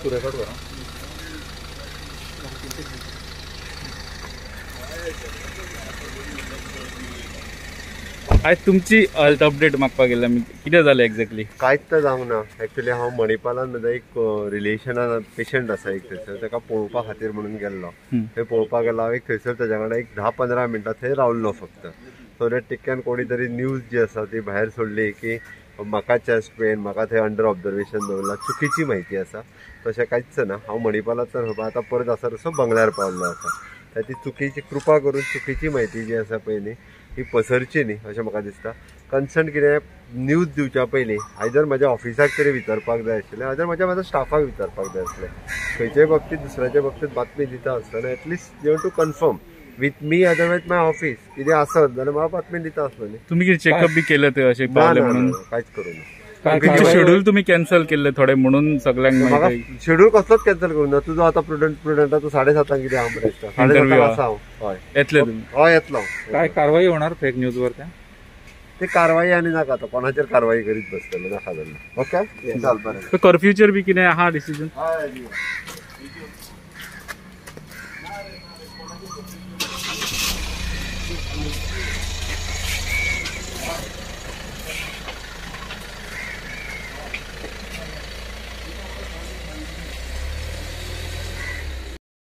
तू रेकॉर्ड कर. आयज तुमची हेल्थ अपडेट मागपाक गेल्ले आमी, कितें जालें एक्झॅक्टली? कांयच तर जावंक ना. एक्चुअली हांव मणिपालान म्हजो एक रिलेशनान पेशंट आसा एक थंयसर, ताका पळोवपा खातीर म्हणून गेल्लो. थंय पळोवपाक गेलो हांव एक थंयसर ताज्या वांगडा एक 10-15 मिनटां थंय रावल्लो फक्त. सो that टिक्क्यान कोणी तरी न्यूज जी आसा ती भायर सोडली की म्हाका चेस्ट पेन, म्हाका थंय अंडर ऑब्जर्वेशन दवरला, चुकीची म्हायती आसा. तशें कांयच ना. हांव मणिपालांतल्यान आतां परत आसा तसो बंगल्यार पावल्लो आसा. त्या ती चुकीची, कृपा करून चुकीची म्हायती जी आसा पळय न्ही ती पसरची न्ही अशें म्हाका दिसता. कन्सर्न कितें न्यूज दिवच्या पयलीं आयदर म्हाज्या ऑफिसाक तरी विचारपाक जाय आशिल्लें, आयदर म्हाज्या म्हाज्या स्टाफाक विचारपाक जाय आसलें. खंयच्याय बाबतींत दुसऱ्याच्या बाबतींत बातमी दिता आसतना at least you have to confirm with me, otherwise my office. कितें आसत जाल्यार म्हाका बातमी दिता आसलो न्ही. तुमी कितें चॅकअप बी केलें थंय अशें पावलें म्हणून? कांयच करूं ना. शेड्यूल तुमी कॅन्सल केल्ले थोडे म्हणून सगळ्यांक म्हाका शेड्यूल कसलोच कॅन्सल करूं ना. तुजो आतां प्रुडंटाचो 7:30 कितें आहा मरे दिसता, 7:30 आसा हांव. हय येतले तुमी? हय येतलो. काय कारवाई होणार फेक न्यूज वर? त्या ते कारवाई आनी नाका, आतां कोणाचेर कारवाई करीत बसतले नाका जाल्ले. ओके चल बरें. कर्फ्यूचेर बी कितें आहा डिसिजन? हय.